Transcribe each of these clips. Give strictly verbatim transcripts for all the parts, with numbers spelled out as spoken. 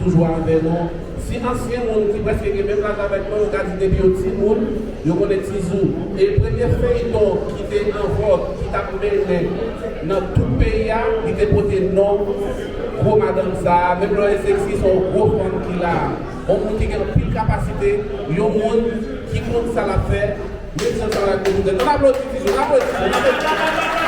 Toujou avè nou. Si ansyen moun ki prèske gen menm laj avèk mwen, yo ka di depi yo timoun, yo konnen Tizou. E premye feyton ki te an vòg, ki t ap mennen nan tout peyi a, li te pote non gwo madanm sa a. Menm lè w seksi, se yon gwo fanm ki la a. Yon moun ki gen anpil kapasite, yon moun ki konn sa l ap fè. Mesye sa la, nou aplodi Tizou, nou aplodi, nou aplodi.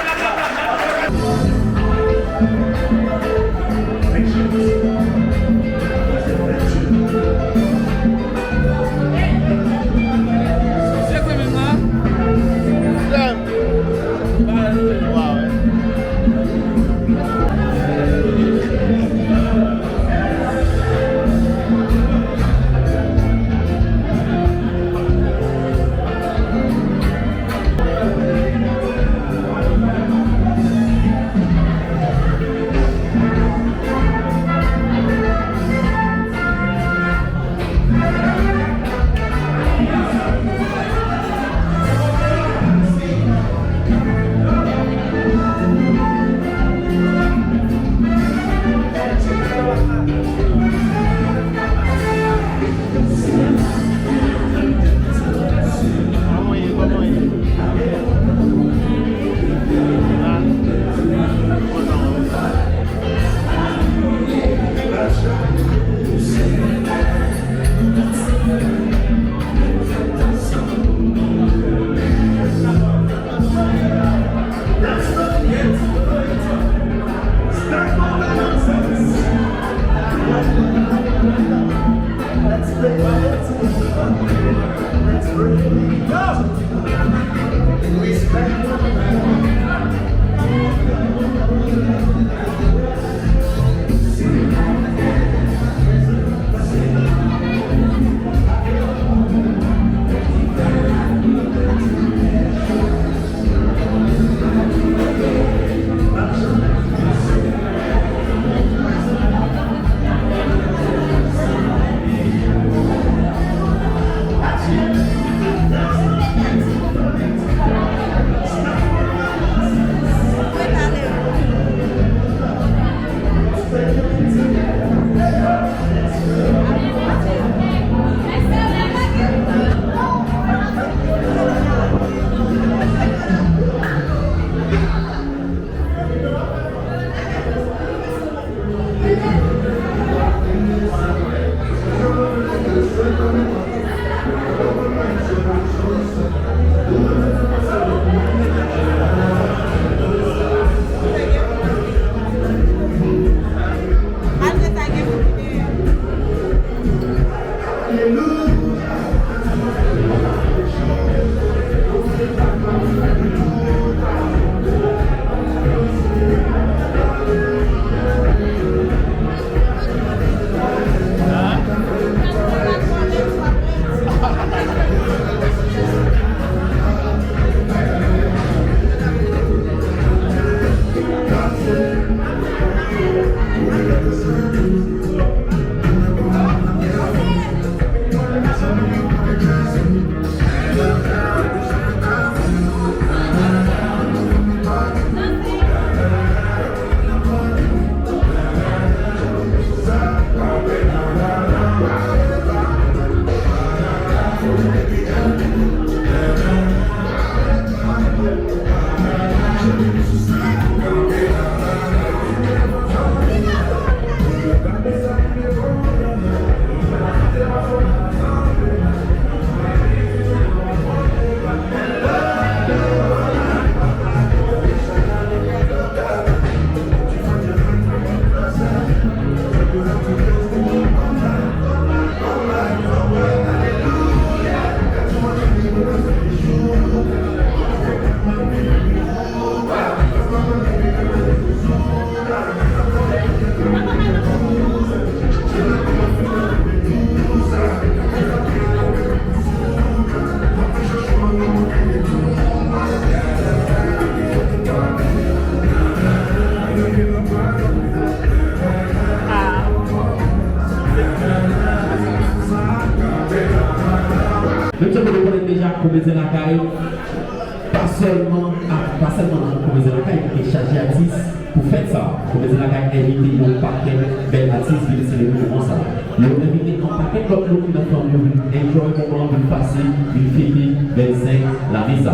Menm jan nou konnen deja, Komedyen Lakay, pa sèlman, a, pa sèlman nan Komedyen Lakay ki te chaje atis pou fèt sa a. Komedyen Lakay envite yon pakèt bèl atis vin selebre moman sa a. Tout moun ki nan fanmi yo vin enjoy moman an, vin pase, vin fete vennsenk lane sa.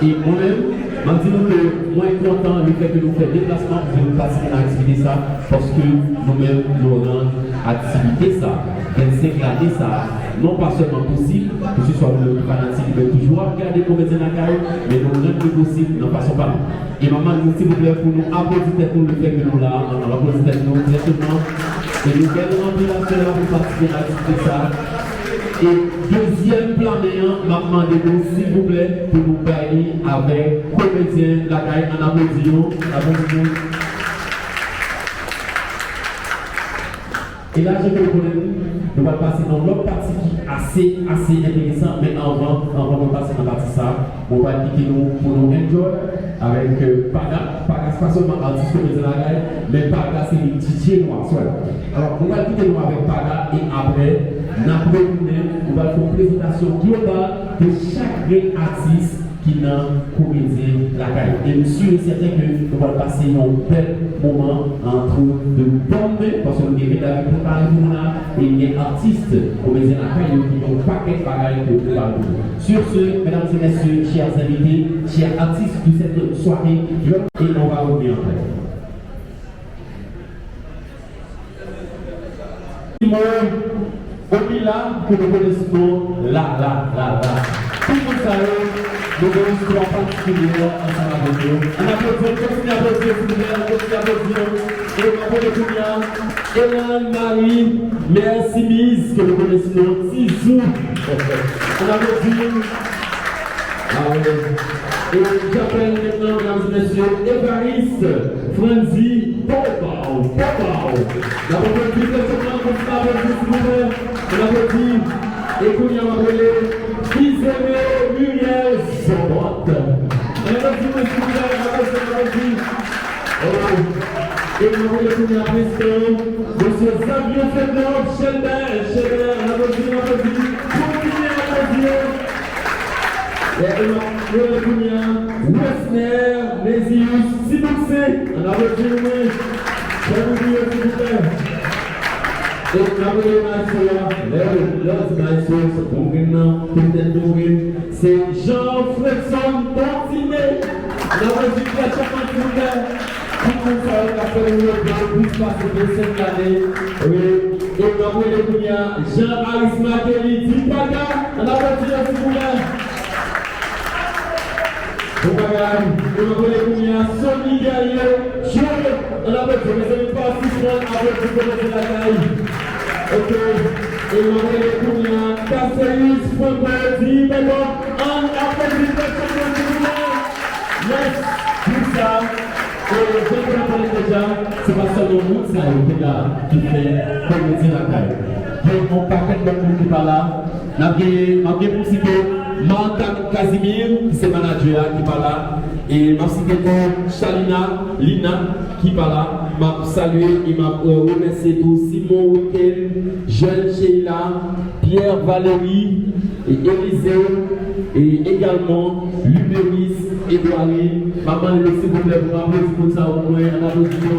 E mwen menm, m ap di nou ke mwen kontan lefètke nou fè deplasman pou vin patisipe nan aktivite sa, paske nou menm nou rann aktivite sa, vennsenk lane sa, non pa sèlman posib, keseswa nou menm ki fanatik, men toujou ap gade Komedyen Lakay, men nou rann li posib nan fason pa nou. E m ap mande nou, silvouplè, pou nou aplodi tèt nou lefètke nou la, ann aplodi tèt nou, trè sèlman. E nou bèl ranpli la sè la pou patisipe nan aktivite sa. E dezyèm plamen an, m ap mande nou, silvouplè, pou nou bay li avèk Komedyen Lakay. Ann aplodi yo. Aplodi yo. E la, jan ke nou konnen, nou pral pase nan lòt pati ki ase, ase enteresan, men anvan, anvan mwen pase nan pati sa, mwen pral kite nou pou nou enjoy avèk, euh, Paga. Paga, se pa sèlman atis Komedyen Lakay, men Paga, se li D J nou aswè la. Alò, mwen pral kite nou avèk Paga, e apre, n ap retounen, nou pral fè yon prezantasyon global de chak grenn atis ki nan Komedyen Lakay. E m si e sèten ke nou pral pase yon bèl moman antre de bòn men, paske nou gen medam ki prepare pou nou la, e gen atis Komedyen Lakay yo ki gen yon pakèt bagay pou yo prepare pou nou. Sur ce, mesdames et messieurs, chers invités, chers artistes de cette soirée, e on va revenir après. Simon Omila, ke nou konnen sou non Lala, Lala. Tout moun sa yo, nou gen yon istwa patikilyè ansanm avèk yo. Ann aplodi yo, kontinye aplodi yo, silvouplè, kontinye aplodi yo. E nou ap rele kounye a Elan Marie Mère Simiz, ke nou konnen sou non Tizou. Ann aplodi. Amen. E j'appelle maintenant, mesdames et messieurs, Evariste Frandy Popow, Popow. N ap aplodi trè fò, kontinye aplodi, silvouplè. N ap aplodi. E kounye a, m ap rele Izeme Muriel Zobot. N ap aplodi, silvouplè, n ap aplodi, n ap aplodi. Oh. E n ap rele kounye a prezidan, mesye Xavier Fednov, Chelbè, Chelbè, n ap aplodi, n ap aplodi. Kontinye aplodi. E, e n ap rele kounye a Wesner Mezius Tiboukse. Ann aplodi nou, wi. Fè nou kriye, silvouplè. E n ap rele maestro a. Lè, lè w di maestro, se bon grenn nan, tout tèt nou grenn. Se Jean Fredson Tantine. Ann aplodi trè chèlman, silvouplè. Tout moun sa yo k ap fè nou lòt bò plis pase vennsenk lane. Wi. E n ap rele kounye a Jean Aris Martelly, Dipaga. Ann aplodi yo, silvouplè. Bon bagay. E n ap rele kounye a Sony Guerrier, Joe. Ann aplodi, mezanmi, pa sispann aplodi Komedyen Lakay. Ok. E n ap rele kounye a Cassius Franco, Dipaga. Ann aplodi trè fò, silvouplè. Yes, pou sa, e, jan ke nou konnen deja, se pa sèlman moun sa yo ki la, ki fè Komedyen Lakay. Gen yon pakèt lòt moun ki pa la. N ap gen, m ap gen pou site Marc Casimir, ki se manadjè a, ki pa la. E m ap site tou Shalina, Lina, ki pa la. M ap salye e m ap, e, remèsye tou Simon Weekend, Jeune Sheila, Pierre Valery, e Eliseo, e egalman Luberis Edouardine. M ap mande nou silvouplè pou nou aplodi moun sa yo pou mwen, ann aplodi yo.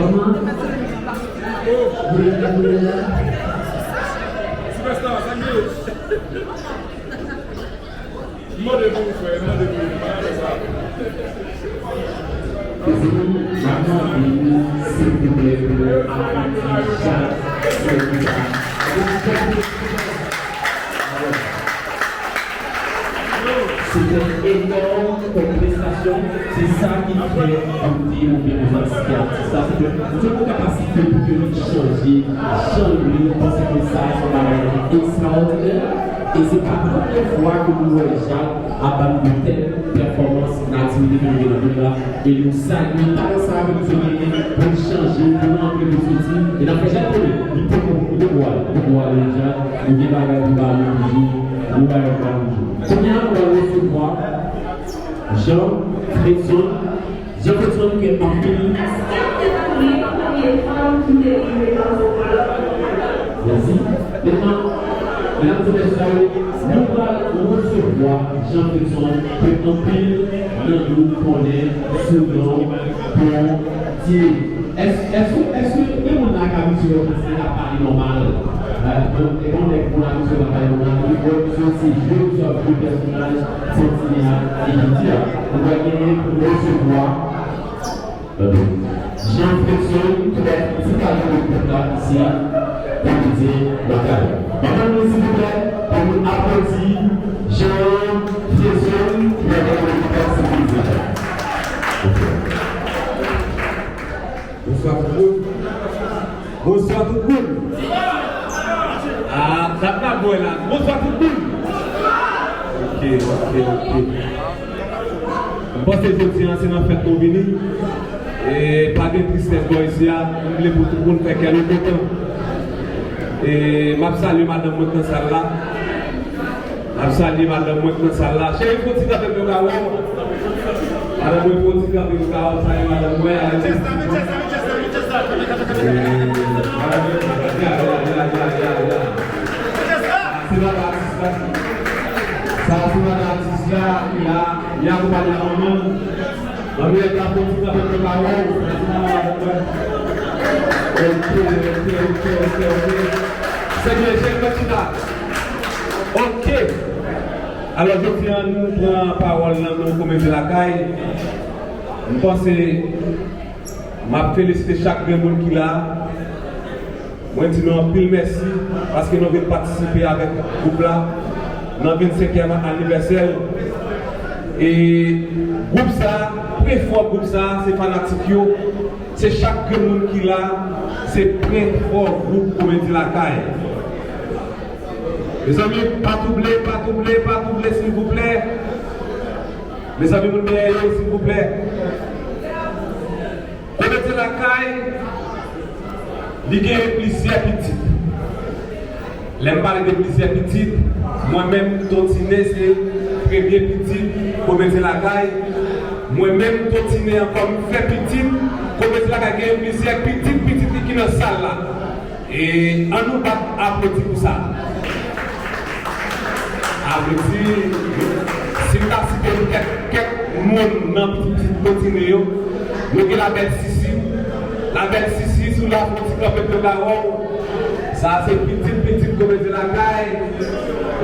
Kòman? Sipèsta, sa k gen? Mande pou ou, frè, mande pou ou, pa nan sa. Silvouplè, pou aplodi chak sèvis la. Se te enòm kòm prestasyon, se sa ki fè pou di oubyen pou fasilite atis la, se ke nou te gen kapasite pou ke li chanje jan l vle, nou panse ke sa se yon bagay ki ekstraòdinè, e se pa premye fwa ke nou wè Jak ap ba nou de tèl pèfòmans nan aktivite ke nou gen nan vil la. E nou salye talan sa ke misye genyen pou l chanje, pou l antre, pou l soti. E n ap fè Jacques konnen li poko, li poko ale, li poko ale deja. Li gen bagay pou ba nou toujou. Li gen bagay pou ba nou toujou. Kounye a, nou pral resevwa Jean Fredson. Jean Fredson gen anpil. Mèsi. Mentnan, medam e mesye, nou pral resevwa Jean Fredson, ke anpil nan nou konnen sou non Ponti. Èske, èske, èske gen moun la k abitye wè Ponti ap pale nòmal? Eh, bon, e bon, nèg moun abitye ap pale nòmal, epi wè misye se je, misye ap jwe pèsonaj Ponti a, e ki di a. Nou pral genyen pou nou resevwa Jean Fredson, ki va fè ti kado de pèp la isi a, Komedyen Lakay. Mwen mande nou, silvouplè, pou nou aplodi Jean Fredson, ki va fè Komedyen Lakay. Bonswa tout moun. Bonswa tout moun. Ah, dat la bwè la. Bonswa tout moun. Ok, ok, ok. M panse jodi a se nan fèt nou vini. E pa gen tristès bò isi a. M vle pou tout moun fè kè nou kontan. E m ap salye madanm mwen k nan sal la. M ap salye madanm mwen k nan sal la. Cheri, fè yon ti kanpe pou yo ka wè w. Madanm mwen, fè yon ti kanpe pou yo ka wè w. Salye madanm mwen. Madanm mwen, ya, ya, ya, ya, ya. Se madanm atis la. Sa se madanm atis la ki la, li akonpaye manman l. Manmi, lè l ap fè yon ti kanpe pou yo ka wè w. Ok, ok, ok, ok, ok. Sèmye, jèn mèt chita. Ok. Alò, jodi a, nou pran pawòl nan non Komedyen Lakay. M panse m ap felisite chak grenn moun ki la. Mwen di nou anpil mèsi paske nou vin patisipe avèk gwoup la nan vennsenkyèm anivèsè l. E gwoup sa, pwen fò gwoup sa, se fanatik yo, se chak grenn moun ki la, se pwen fò gwoup Komedyen Lakay. Mezanmi, pa twouble, pa twouble, pa twouble, silvouplè. Mezanmi, moun dèyè yo, silvouplè. Komedyen Lakay, li genyen plizyè pitit. Lè m pale de plizyè pitit, mwen menm, Ton Tine, se premye pitit Komedyen Lakay. Mwen menm, Ton Tine, ankò m fè pitit Komedyen Lakay, genyen plizyè pitit pitit li ki nan sal la. E ann nou bat aplodi pou sa. Sa vle di, si m ta site kèk, kèk moun nan pitit Ton Tine yo, nou gen Labèl Sisi. Labèl Sisi, si w la fè yon ti kanpe pou yo ka wè w. Sa se pitit pitit Komedyen Lakay.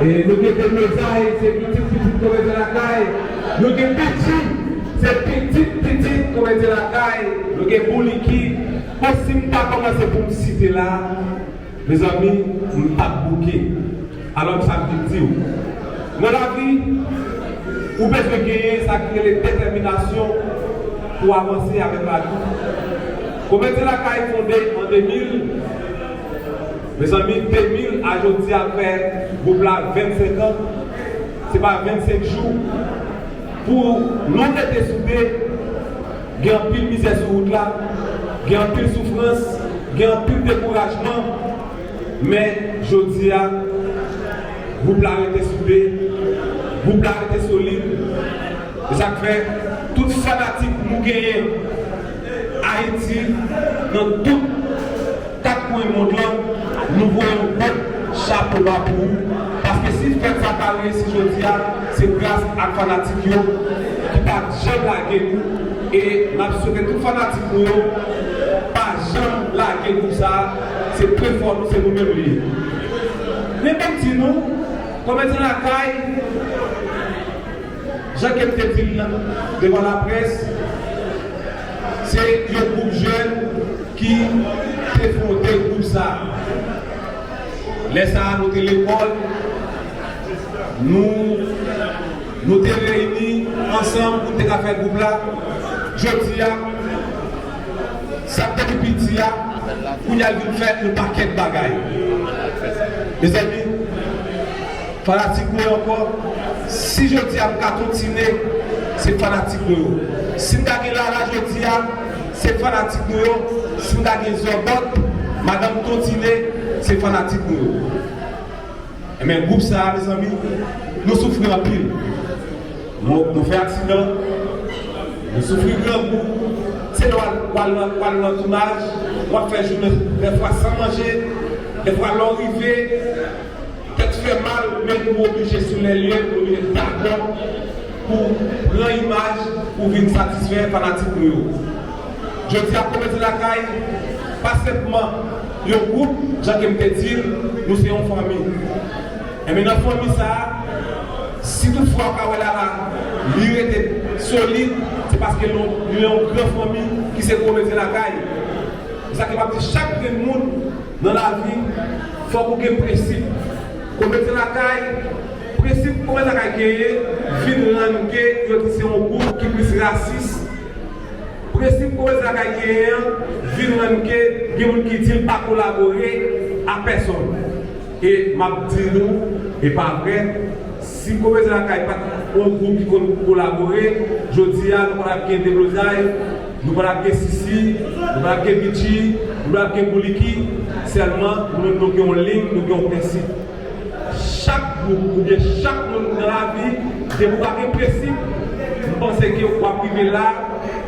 E nou gen Deblozay, se pitit pitit Komedyen Lakay. Nou gen Petchi, se pitit pitit Komedyen Lakay. Nou gen Bouliki. Bon, si m ta kòmanse pou m site la, mezanmi, m p ap bouke. Alò, sa m vin di w. Nan lavi, ou bezwen genyen sa ki rele detèminasyon pou w avanse avèk lavi. Komedyen Lakay fonde an de mil. Mezanmi, de mil a jodi a fè gwoup la vennsenk an. Se pa vennsenk jou. Pou nou rete soude, Gen anpil mizè sou wout la, gen anpil soufrans, gen anpil dekourajman, men jodi a, gwoup la rete soude, gwoup la rete solid. E sa k fè tout fanatik nou genyen Ayiti, nan tout kat kwen mond lan, nou voye yon gwo chapo ba pou ou. Paske si fèt sa ta reyisi jodi a, se gras ak fanatik yo ki pa t janm lage nou. E n ap swete tout fanatik nou yo pa janm lage gwoup sa a. Se pwen fò nou, se nou menm li ye. Men ban m di nou, Komedyen Lakay, jan ke m te di l nan, devan laprès, se yon gwoup jèn ki te fonde gwoup sa a. Lè sa a, nou te lekòl, nou, nou te reyini ansanm pou n te ka fè gwoup la. Jodi a, sa k te pi piti a, kounye a l vin fè yon pakèt bagay. Mezanmi, fanatik mwen ankò, si jodi a m ka Ton Tine, se fanatik mwen yo. Si m ta gen Lala jodi a, se fanatik mwen yo. Si m ta gen Zòbòt, madanm Ton Tine, se fanatik mwen yo. Enben, gwoup sa a, mezanmi, nou soufri anpil. Nou, nou fè aksidan, nou soufri grangou. Se lè w al, w al nan, w al nan tounaj, w ap fè jounen, dèfwa san manje, dèfwa lè w rive, tèt fè mal, men nou oblije sou lè lye, nou oblije dakò pou pran imaj, pou vin satisfè fanatik nou yo. Jodi a, Komedyen Lakay pa senpman yon gwoup, jan ke m te di l, nou se yon fanmi. Enben, nan fanmi sa a, si toutfwa w ka wè Lala, li rete solid, se paske l yon, li yon gran fanmi ki se Komedyen Lakay. Se sa ke m ap di chak grenn moun nan lavi, fòk ou gen prensip. Komedyen Lakay, prensip Komedyen Lakay genyen vin rann ke yo di se yon gwoup ki plis rasis. Prensip Komedyen Lakay genyen an vin rann ke gen moun ki di l pa kolabore a pèsòn. E m ap di nou, e pa vre, si Komedyen Lakay pa t yon gwoup ki konn kolabore, jodi a nou pa t ap gen deblozay, nou pa t ap gen Sisi, nou pa t ap gen Bitchi, nou pa t ap gen Bouliki, sèlman nou menm nou gen yon liy, nou gen yon prensip. Chak gwoup oubyen chak moun nan lavi, depi w pa gen prensip, m panse ke w ap rive la,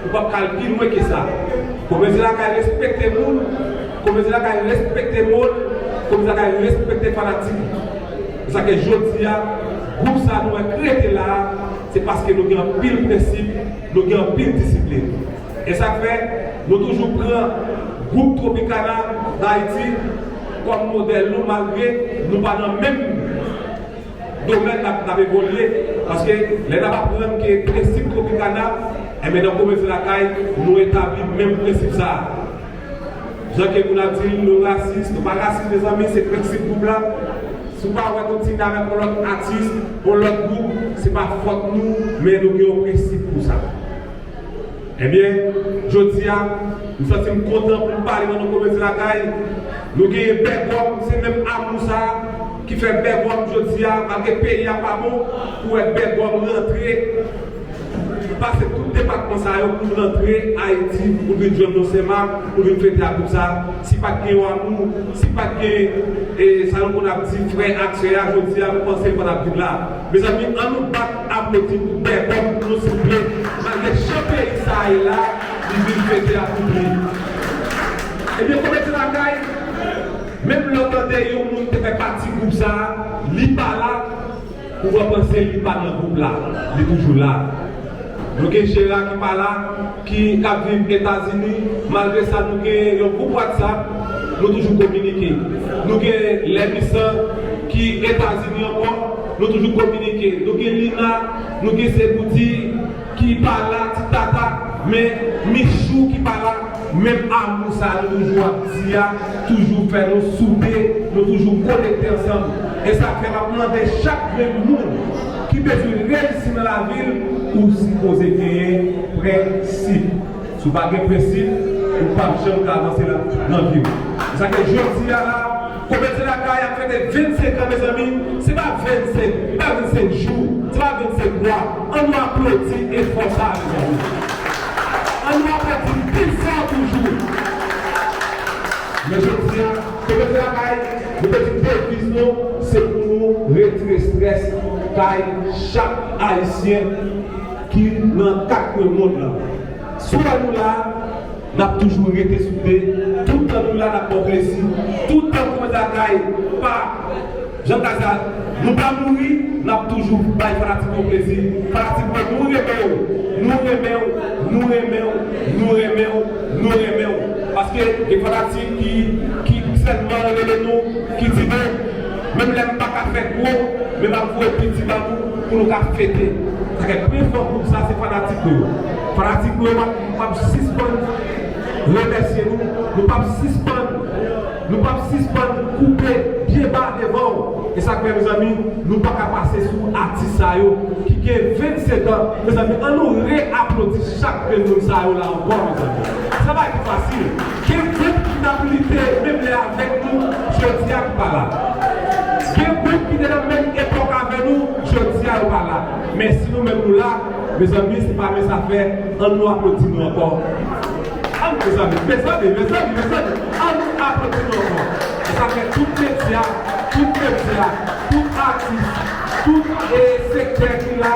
ou p ap ka al pi lwen ke sa. Komedyen Lakay respekte moun, Komedyen Lakay respekte mond, Komedyen Lakay respekte fanatik. Se sa ke jodi a, gwoup sa nou wè k rete la a, se paske nou gen anpil prensip, nou gen anpil disiplin. E sa k fè, nou toujou pran gwoup Tropicana Dayiti kòm modèl nou, malgre nou pa nan menm domèn n ap, n ap evolye. Paske lè n ap aprann ke prensip Tropicana, enben, nan Komedyen Lakay, nou etabli menm prensip sa a. Jan ke moun ap di l, nou rasis, nou pa rasis, mezanmi, se prensip gwoup la. Si w pa wè Ton Tine avèk yon lòt atis, yon lòt gwoup, se pa fòt nou, men nou gen yon prensip pou sa. Ebyen, jodi a, m santi m kontan pou m pale nan non Komedyen Lakay. Nou genyen Bègòm, se menm amou sa a ki fè Bègòm jodi a, malgre peyi a pa bon, pou wè Bègòm rantre, pase tout depatman sa yo pou l rantre Ayiti, pou l vin jwenn nou Senmak, pou l vin fete ak gwoup sa a. Si pa t gen yon amou, si pa t gen, e, sa nou konn ap di frè ak sè a, jodi a, nou panse l pa t ap vin la. Mezanmi, ann nou bat aplodi pou Bègòm pou nou, souple. Malgre jan peyi sa a ye la, li vin fete ak gwoup li. Ebyen, Komedyen Lakay, menm lè w tande yon moun te fè pati gwoup sa a, li pa la, ou va panse li pa nan gwoup la, li toujou la. Nou gen Jera ki pa la, ki, k ap viv Etazini. Malgre sa, nou gen yon gwoup WhatsApp, nou toujou kominike. Nou gen Lèmisan ki Etazini ankò, nou toujou kominike. Nou gen Lina, nou gen Segoudi ki pa la, Ti Tata, men Michou ki pa la, menm amou sa a nou toujou ap di a, toujou fè nou soude, nou toujou konekte ansanm. E sa fè m ap mande chak grenn moun ki bezwen reyisi nan lavi l, ou sipoze genyen prensip. Si w pa gen prensip, ou p ap janm ka avanse nan, nan vi w. Se sa ke jodi a la, Komedyen Lakay ap fete vennsenk an, mezanmi. Se pa vennsenk, se pa vennsenk jou, se pa vennsenk mwa. Ann nou aplodi efò sa a, mezanmi. Ann nou aprann di plis fò toujou. Men jodi a, Komedyen Lakay, nou te di deviz nou, se pou nou retire estrès kay chak Ayisyen ki nan kat kwen mond lan. Si w wè nou la, n ap toujou rete soude. Toutan nou la, n ap ba w plezi. Toutan Komedyen Lakay pa Jan Gaza, nou pa mouri, n ap toujou bay fanatik yo plezi. Fanatik mwen, nou renmen w, nou renmen w, nou renmen w, nou renmen w, nou renmen w. Paske gen fanatik ki, ki sèlman rele nou, ki di nou, menm lè m pa ka fè gwo, men m ap voye piti ba nou pou nou ka fete. Sa fè pi fò gwoup sa, se fanatik nou yo. Fanatik nou yo, m ap, m ap sispann remèsye nou, nou p ap sispann Nou p ap sispann koupe pye ba devan w. E sa k fè, mezanmi, nou pa ka pase sou atis sa yo ki gen vennsenk an. Mezanmi, ann nou reaplodi chak grenn moun sa yo la ankò, mezanmi. Se pa bagay ki fasil. Gen gwoup ki t ap lite menm lè avèk nou, jodi a ki pa la. Gen gwoup ki te nan menm epòk avè nou, jodi a yo pa la. Men si nou menm nou la, mezanmi, se pa minm zafè, ann nou aplodi nou ankò. Ann, mezanmi, mezanmi, mezanmi, mezanmi, ann nou aplodi nou ankò. E sa fè tout medya, tout medya, tout atis, tout, eh, sektè ki la,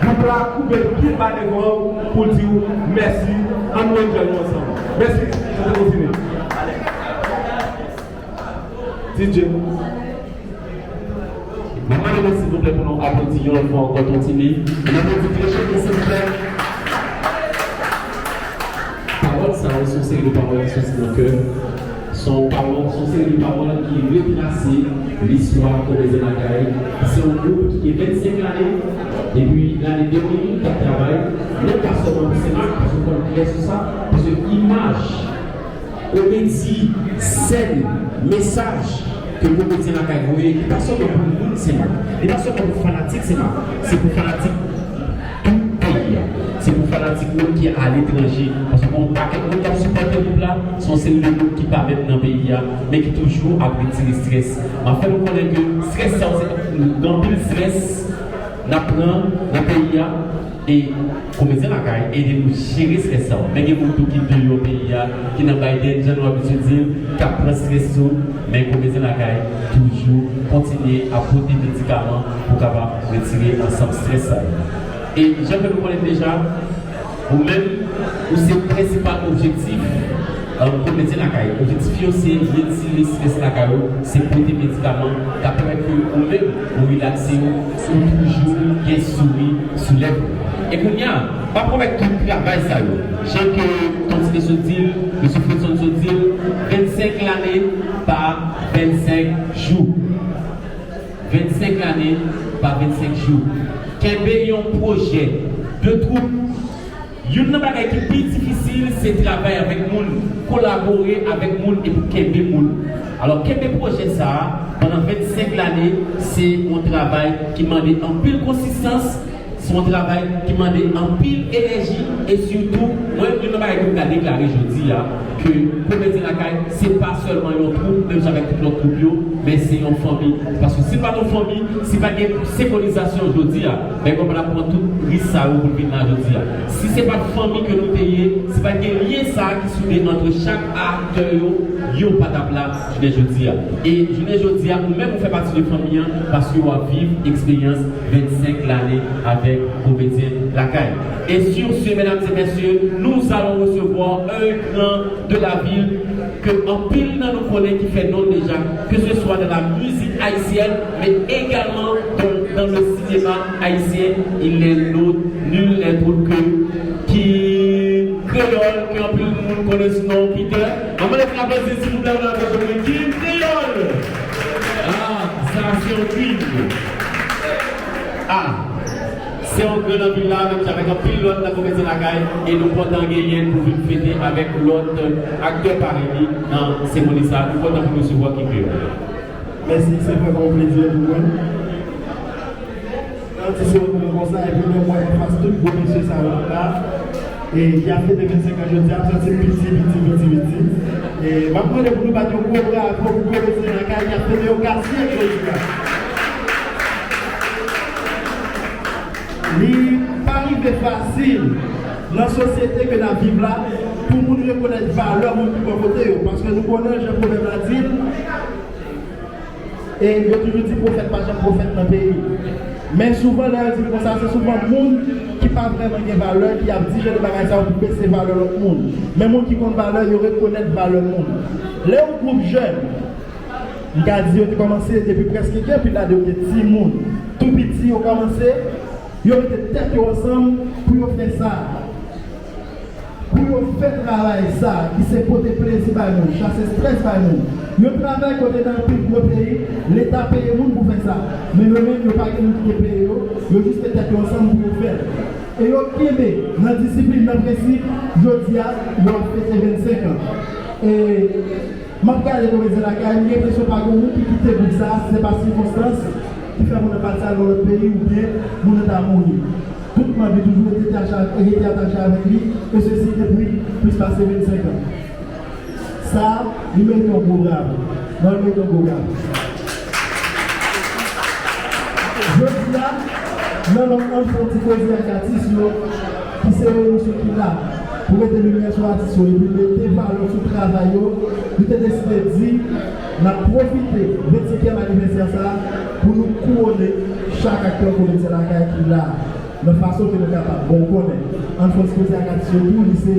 gwoup la koube pye ba devan w pou l di w mèsi. Ann nou enjoy nou ansanm. Mèsi, nou kontinye. D J. Mwen mande nou silvouplè pou nou aplodi yon lòt fwa ankò Ton Tini. Nou aplodi Cléchette silvouplè. Pawòl sa yo se yon seri de pawòl ki soti nan kè. Se yon pawòl, se yon seri de pawòl ki retrase listwa Komedyen Lakay. Se yon gwoup ki gen vennsenk lane, depi lane de mil k ap travay, non pa sèlman pou Senmak, paske fò n klè sou sa, paske imaj Komedi, sèn, mesaj ke Komedyen Lakay voye, li pa sèlman pou moun Senmak, li pa sèlman pou fanatik Senmak, se pou fanatik tout peyi a. Se pou fanatik moun ki aletranje. Paske gen yon pakèt moun k ap sipòte gwoup la, se yon seri de moun ki pa menm nan peyi a, men ki toujou ap retire estrès. M ap fè nou konnen ke estrès sa yo, se gen anpil estrès n ap pran nan peyi a. E Komedyen Lakay ede nou jere estrès sa yo. Men gen moun tou ki deyò peyi a, ki nan Biden, jan nou abitye di l, k ap pran estrès tou. Men Komedyen Lakay toujou kontinye ap pote medikaman pou kapab retire ansanm estrès sa yo. E jan ke nou konnen deja, ou menm, ou se prensipal objektif Komedyen Lakay, objektif yo se retire estrès lakay ou, se pote medikaman k ap pèmèt ke ou menm ou rilakse ou, ou toujou gen souri sou lèv ou. E kounye a, pa pwomèt tout travay sa yo. Jan ke Ton Tini sot di l, Mesye Fredson sot di l, vennsenk lane pa vennsenk jou. Vennsenk lane pa vennsenk jou. Kenbe yon pwojè de twoup Youn nan bagay ki pi difisil, se travay avèk moun, kolabore avèk moun epi kenbe moun. Alò, kenbe pwojè sa a pandan vennsenk lane, se yon travay ki mande anpil konsistans, se yon travay ki mande anpil enèji, e sitou, mwen, youn nan bagay ke m ka deklare jodi a, ke Komedyen Lakay, se pa sèlman yon twoup, menm jan avèk tout lòt twoup yo, men se yon fanmi. Paske si pa t yon fanmi, si pa t gen senkwonizasyon jodi a, Bègòm pa t ap pran tout risk sa yo pou l vin la jodi a. Si se pa t fanmi ke nou te ye, si pa t gen lyen sa a ki soude ant chak aktè yo, yo pa t ap la jounen jodi a. E jounen jodi a, ou menm ou fè pati de fanmi an, paske w ap viv eksperyans vennsenk lane avèk Komedyen Lakay. Et sur ce, mesdames et messieurs, nous allons recevoir un grand de la ville ke anpil nan nou konnen ki fè non l deja, ke se swa nan la mizik ayisyèn, men egalman dans, dans le cinéma haïtien, il est nôtre, nul n'est autre que Kim Kreyòl, ke anpil moun konnen sou non Peter. Ann mete yon aplodi, silvouplè, pou Kim Kreyòl. Ah, sa se yon Kim. Ah. Se yon gran anpil la, menm jan avèk anpil lòt nan Komedyen Lakay, e nou kontan genyen l pou vin fete avèk lòt aktè parèy li nan seremoni sa a. Nou kontan pou nou resevwa Kim Kreyòl. Mèsi, se vrèman yon plezi pou mwen. Yon ti seremoni konsa, epi mwen wè anfas tout gwo mesye sa yo la. E ki ap fete vennsenk an jodi a, m santi m piti, piti, piti, piti. E m ap mande pou nou bat yon gwo bravo pou Komedyen Lakay ki ap fete yon ka syèk jodi a. Li pa rive fasil, Nan sosyete ke n ap viv la, pou moun rekonèt valè moun ki bò kote yo, paske nou konnen jan pwovèb la di l, e yo toujou di pwofèt pa janm pwofèt nan peyi. Men souvan lè yo di l konsa, se souvan moun ki pa vrèman gen valè ki ap di jan de bagay sa yo pou bese valè lòt moun. Men moun ki konn valè yo rekonèt valè moun. Lè yon gwoup jèn, m ka di yo te kòmanse depi prèske gen anpil ane, yo te timoun, tou piti yo kòmanse, yo mete tèt yo ansanm pou yo fè sa. Pou yo fè travay sa ki se pote plezi bay moun, chase estrès bay moun. Yo travay kote nan anpil gwo peyi, Leta peye moun pou fè sa. Men yo menm, yo pa gen moun ki te peye yo, yo jis met tèt yo ansanm pou yo fè l. E yo kenbe nan disiplin, nan prensip, jodi a, yo ap fete vennsenk an. E M ap gade komedyen lakay, m gen enpresyon pa gen moun ki kite gwoup sa a, si se pa sikonstans ki fè moun nan pati al nan lòt peyi oubyen moun nan ta mouri. Tout manm li toujou rete atache, rete atache avèk li, e sesi depi plis pase vennsenk an. Sa a, li merite yon gwo bravo. Non, li merite yon gwo bravo. Jodi a, nan nonm Ann Fè Yon Ti Koze ak Atis yo, ki se yon emisyon ki la pou mete limyè sou atis yo epi mete valè sou travay yo, nou te deside di n ap pwofite vennsenkyèm anivèsè sa a pou nou kouwone chak aktè komedyen lakay ki la a, nan fason ke nou kapab. Bon, ou konnen, Ann Fè Yon Ti Koze ak Atis yo tou, li se,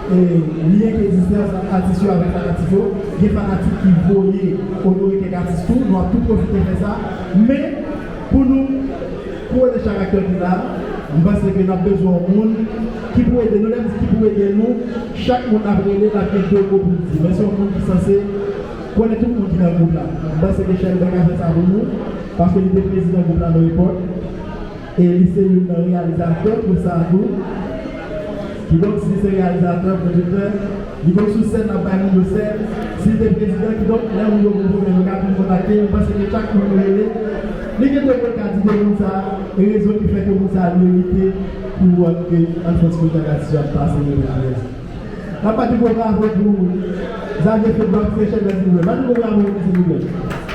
e, lyen ki egziste ant atis yo avèk fanatik yo. Gen fanatik ki voye onore kèk atis tou, nou ap tou pwofite fè sa. Men, pou nou kouwone chak aktè ki la, m panse ke n ap bezwen yon moun ki pou ede nou. Lè m di ki pou ede nou, chak moun n ap rele, n ap gen de mo pou n di. Men se yon moun ki sanse konnen tout moun ki nan gwoup la. M panse ke Shelber ka fè sa pou nou, paske li te prezidan gwoup la nan epòk. E li se youn nan reyalizatè gwoup sa a tou. Kidonk, si li se reyalizatè, pwodiktè, li konn sou sèn, l ap bay moun yo sèn. Si li te prezidan, kidonk, lè moun yo gen pwoblèm, yo ka toujou kontakte l. M panse ke chak moun nou rele, li gen de mo l ka di de moun sa a, e rezon ki fè ke moun sa a merite pou, euh, ke Ann Fè Yon Ti Koze ak Atis yo ap pase nan travay sa. N ap bat pi gwo bravo pou Xavier Fedor, Seychelles, silvouplè. Bat pi gwo bravo pou li, silvouplè.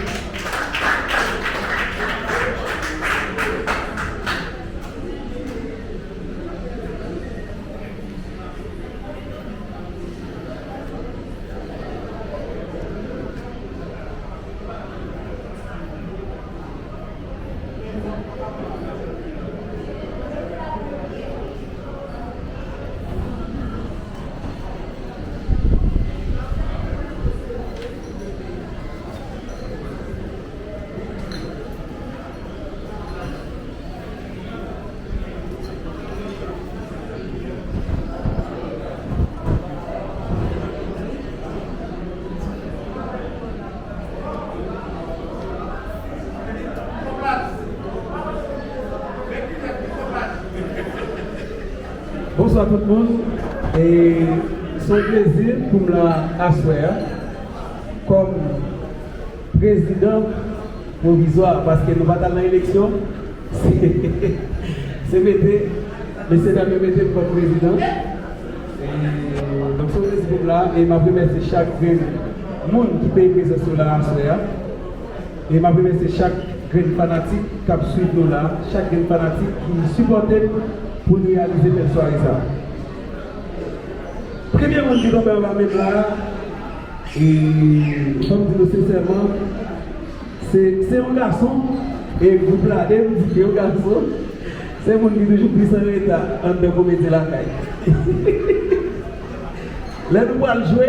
Bonswa tout moun. E se yon plezi pou m la aswè a kòm prezidan pwovizwa, paske nou pa t al nan eleksyon. Se, se mete, mesye dam yo mete m kòm prezidan. E, donk, se yon plezi pou m la, e m ap remèsye chak grenn moun ki peye prezans yo la aswè a. E m ap remèsye chak grenn fanatik k ap swiv nou la, chak grenn fanatik ki sipòte m pou n reyalize bèl sware sa a. Premye moun ki tonbe anba men m la, e, fò m di nou sensèman, se, se yon gason, e gwoup la, e m di ke yon gason, se moun ki toujou plis an reta anndan komedi lakay. Lè nou pral jwe,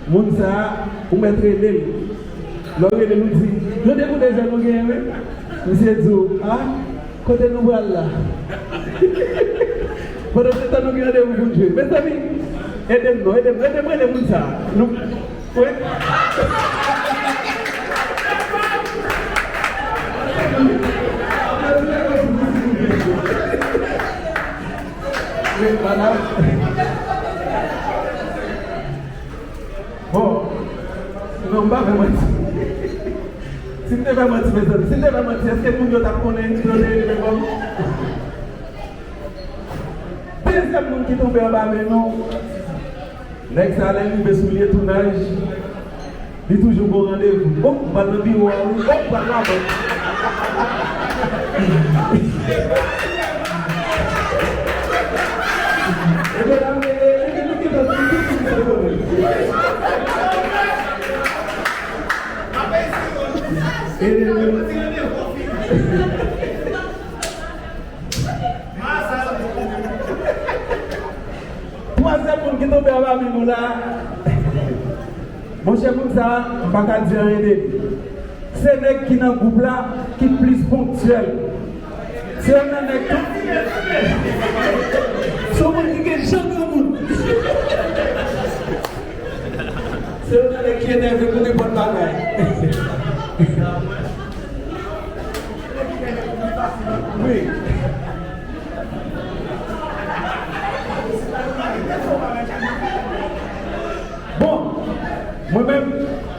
moun sa a, ou mèt rele l. Lè w rele l, ou di, "Tande pou de zèl nou genyen, wi." Misye di w, "A, kote nou pral la?" Pandan se tan nou gen randevou pou n jwe. Mezanmi, ede m non, ede m, ede m rele moun sa a. Nou, wi. Wi, madam. Bon, non, m pa fè manti. Si m te fè manti, mezanmi, si m te fè manti, èske moun yo t ap konnen ki yo te rele menm kòm? Dezyèm moun ki tonbe anba men nou, nèg sa, lè l rive sou lye tounaj, li toujou gon randevou. O, m pral nan biwo a, wi. O, m pral labank. E medam, e, e, e, nou gentan di tout moun se konnen. E, e, twazyèm moun ki tonbe anba men nou la. Monchè, moun sa a, m pa ka di anyen de li. Se nèg ki nan gwoup la ki plis ponktyèl. Se youn nan nèg ki, se yon moun ki gen jan granmoun. Se youn nan nèg ki enève pou nenpòt bagay. Wi. Bon, mwen menm,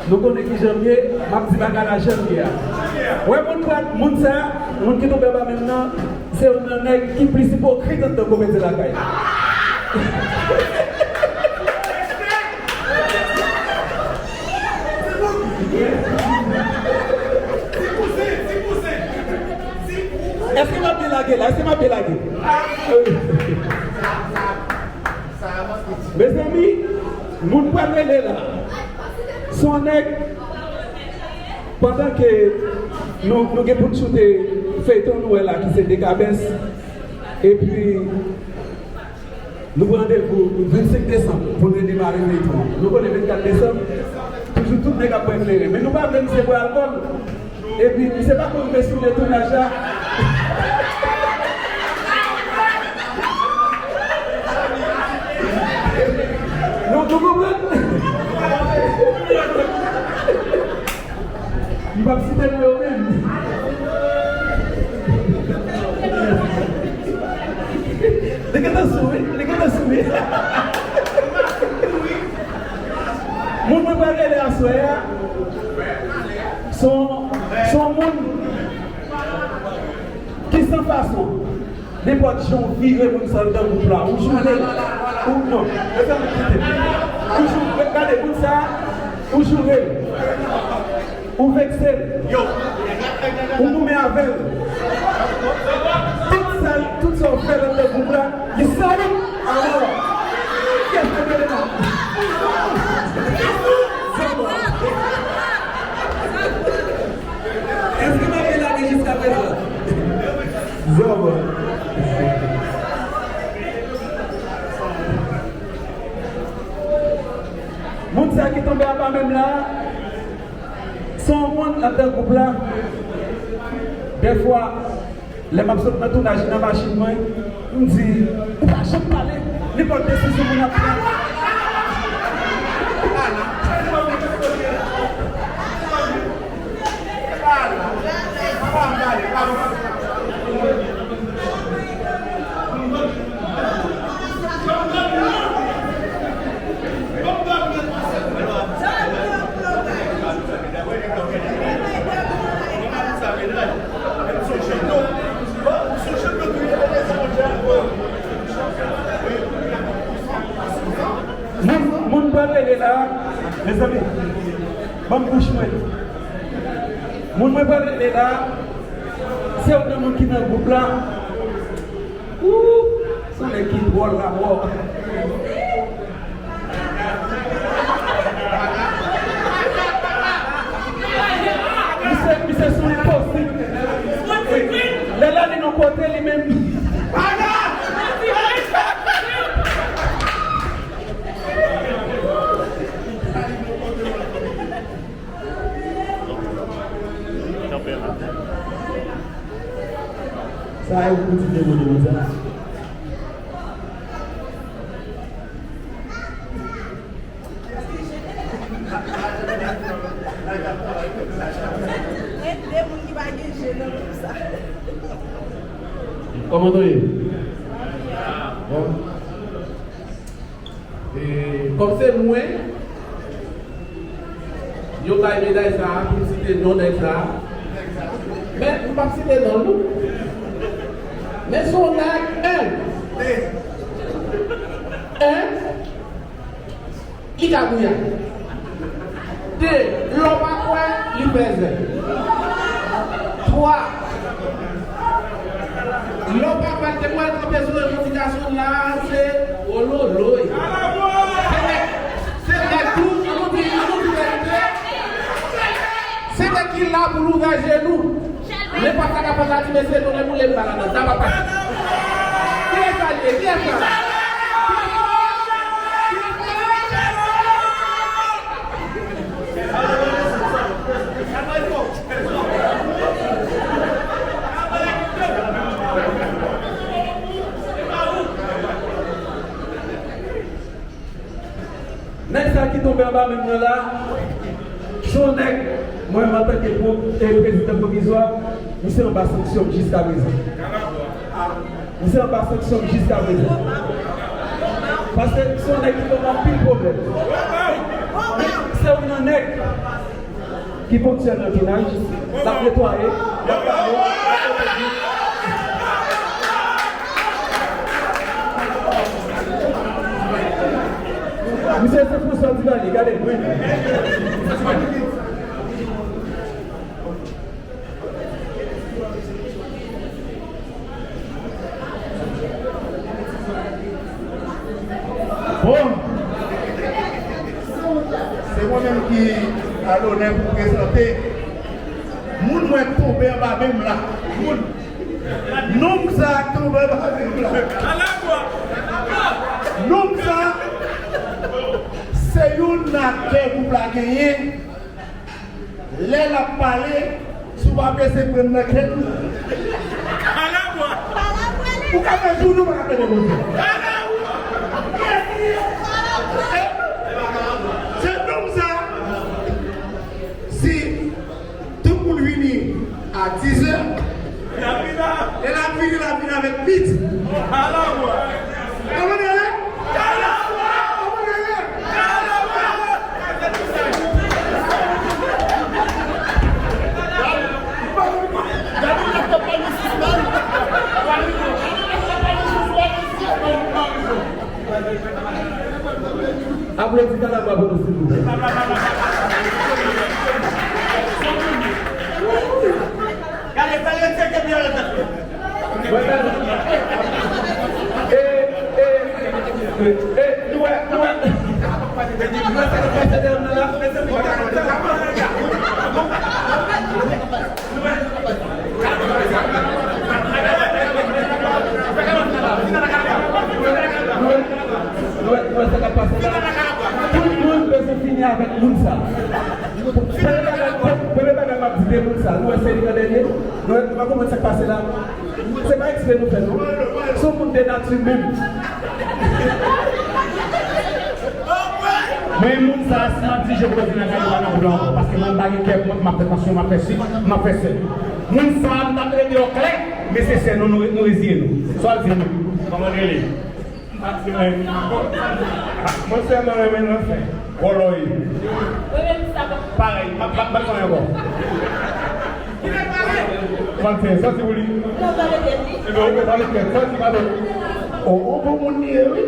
nou konnen kijan m ye, m ap di bagay la jan l ye a. Wè moun pral, moun sa, moun ki tonbe anba men m nan, se youn nan nèg ki plis ipokrit anndan komedi lakay. Èske m ap byen lage la? Èske m ap byen lage? Mezanmi, moun pral rele la. Se yon nèg, pandan ke nou, nou gen pou n choute feyton nou wè la ki se Dekabès, epi nou pran randevou vennsenk desanm pou n redemare feyton an. Nou konnen vennkat desanm, toujou tout nèg ap bwè kleren. Men nou pa vle misye bwè alkòl. Epi, misye pa konn rive sou lye tounaj la. Nou, nou konprann? M p ap site non yo menm. Li gentan sou, wi. Li gentan sou, wi. Moun mwen pral rele aswè a, se yon, se yon moun ki san fason. Nenpòt jan w vire moun sa anndan gwoup la, ou joure l, ou non, mezanmi, kite. Ou joure, gade moun sa, ou joure l, ou vekse l, ou goumen avè l. Tout sa, tout sa w fè l anndan gwoup la, li sòt. Alò, kiyès ki rele la? Èske m ap byen lage jiskaprezan? Zòbò. Moun sa ki tonbe anba men m la, se yon moun anndan gwoup la. Dèfwa, lè m ap sot nan tounaj nan machin mwen, m di, ou pa janm pale, nenpòt desizyon moun ap pran. Moun, moun pral rele la, mezanmi, ban m bouch mwen. Moun mwen pral rele la, se youn nan moun ki nan gwoup la. Ooh, se yon nèg ki dwòl la, bro. Misye, misye sou enposib. Lè l ale nan kote li menm. Kanpe la. Sa e ou pou di de mo de konsa. Kòman nou ye? Bon. E, kòm se mwen, yo bay meday sa a pou m site non nèg sa a. Men, m p ap site non l, non. Men se yon nèg, en, en, li ka gouya. De, lè w pa kwè, li fè zen. Twa, lè w pa Te pral kanpe sou revandikasyon la, se ololoy. Se nèg, se nèg tou, an nou di, an nou di verite. Se nèg ki la pou l ouvè je nou. Nenpòt sa k ap fèt la, di mesye, nou menm ou lè m pa ladan. Sa pa pase. Kiyès sa l ye? Kiyès sa? Nèg sa ki tonbe anba men m nan la, se yon nèg, mwen menm antanke pro-, e, prezidan pwovizwa, misye anba sanksyon jiskaprezan. Misye anba sanksyon jiskaprezan. Paske se yon nèg ki ban m anpil pwoblèm. Men se youn nan nèg ki ponktyèl nan tounaj, l ap netwaye, l ap lave, l ap pote dwil. Misye se François Duvalier, gade l, wi. Bon. Se mwen menm ki a lonè pou prezante moun mwen k tonbe anba men m la. Moun. Nonm sa k tonbe anba men m la. Nonm sa, se youn nan aktè gwoup la genyen. Lè l ap pale, si w pa prese pran nan kè l. Ou ka fè jounen ou pa ka tande Bondye. Se nonm sa, si tout moun vini a dizè, lè l ap vini, l ap vini avèk pit. Konprann ale? Aplodi Kalabwa pou nou, silvouplè. Gade, fè l retire kèk byen nan tèt li. E, e, e, nou wè, nou wè. Nou wè sa k ap pase dèyè m nan la? Nou wè, nou wè, nou wè sa k ap pase la? Tout moun bezwen fini avèk moun sa. Premye bagay, premye bagay m ap di de moun sa, nou wè se li an dènye? Nou wè, nou pa konprann sa k pase la? Se pa eksprè nou fè, non. Se yon moun de nati menm. Men moun sa, si m ap di je pou l di nan kay, li pa nan plan ankò. Paske mwen, m pa gen kè, mwen, m ap fè tansyon, m ap fè si, m ap fè sè. Moun sa, m t ap rete yo klè, men se sè nou, nou, nou reziye nou. Sa w ap di nou? Kòman l rele? Mwen sèlman renmen l anfen. Vòlò ye. Parèy, m ap, m ap, m ap fè ankò. Manti, sòti pou li. Ebyen, ou pa met kèt, sòti pa do. O, o, bon moun li ye, wi.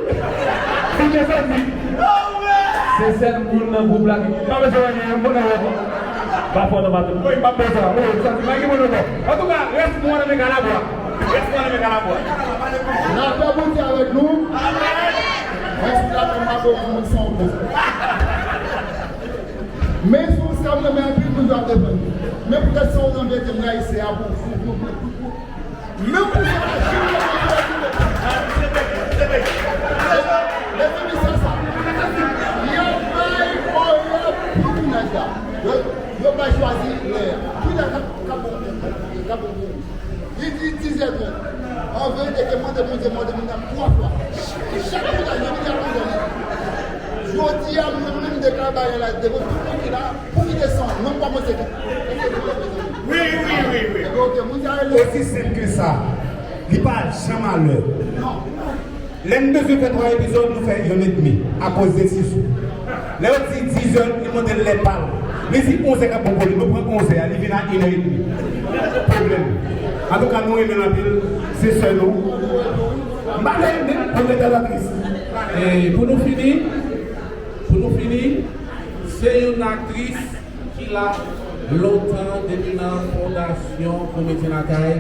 Li te sòti. Se sèl moun nan gwoup la ki pa bezwen anyen, moun nan wè. Pa fò nan bato. Wi, m ap bezwen. Wi, sòti, pa gen moun ankò. Antouka, rès mwen nan men Kalabwa. Rès mwen nan men Kalabwa. Lapè Bondye avèk nou. Amèn. Mwen sou lapè, m pa bezwen moun san opozan. Men sou sa m renmen anpil, Bondye ap defann nou. Men poutèt sa w nan vete m la, se a pou, pou, pou, pou, pou, pou. Men pou sa, mezanmi, sa sa. Y ap bay orè pou tounaj la. Yo, yo bay chwazi lè a. Kilè k ap, k ap bon, k ap bon pou ou? Li di dizè trant. An verite, ke mande Bondye, mande moun nan twa fwa. Chak moun nan, yo vin ap mande li. Jodi a, mwen menm deklare bagay la devan tout moun ki la, pou kite san, non pa mwen se ki. Wi, wi, wi, wi. Ebyen, ok, moun sa rele. Osi senp ke sa. Li pa janm alè. Non. Lè n bezwen fè twa epizòd, nou fè yonn edmi, akoz de Sisou. Lè yo di dizè, li mande l lè pa l. Li di onzè k ap bon pou li, nou pran onzè a, li vin a inè edmi. Pwoblèm. Antouka, nou renmen l anpil, se sè nou. M pa vle renmen, pou rete la tris. E pou nou fini, pou nou fini, se yon aktris ki la lontan depi nan fondasyon Komedyen Lakay.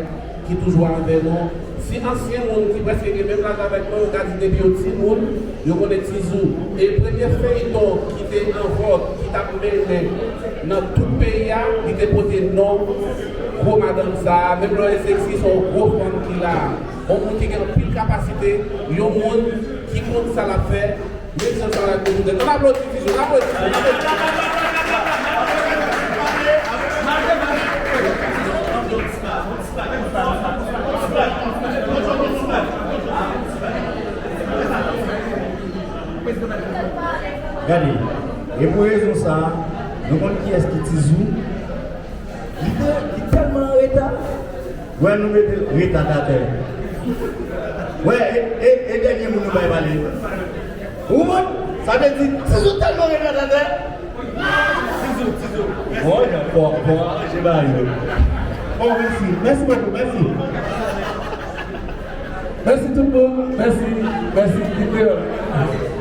ki toujou avè nou. Si ansyen moun ki prèske gen menm laj avèk mwen, yo ka di depi yo timoun, yo konnen Tizou. E premye feyton ki te an vòg, ki t ap mennen nan tout peyi a, li te pote non gwo madanm sa a. Menm lè w seksi, se yon gwo fanm ki la a. Yon moun ki gen anpil kapasite, yon moun ki konn sa l ap fè, menm jan sa l ap demoute. Ann aplodi Tizou, ann aplodi, ann aplodi. Gade, e pou rezon sa a, nou konn kiyès ki Tizou? Li te, li tèlman an reta. Wè, nou mete l retadatè. Wè, e, e, e dènye moun nou bay pale. Ou konprann? Sa vle di, Tizou tèlman retadatè. Tizou, Tizou. Bon, bon, bon, aranje bagay yo. Bon, mèsi. Mèsi bokou, mèsi. Mèsi tout moun. Mèsi, mèsi. Viv kreyòl.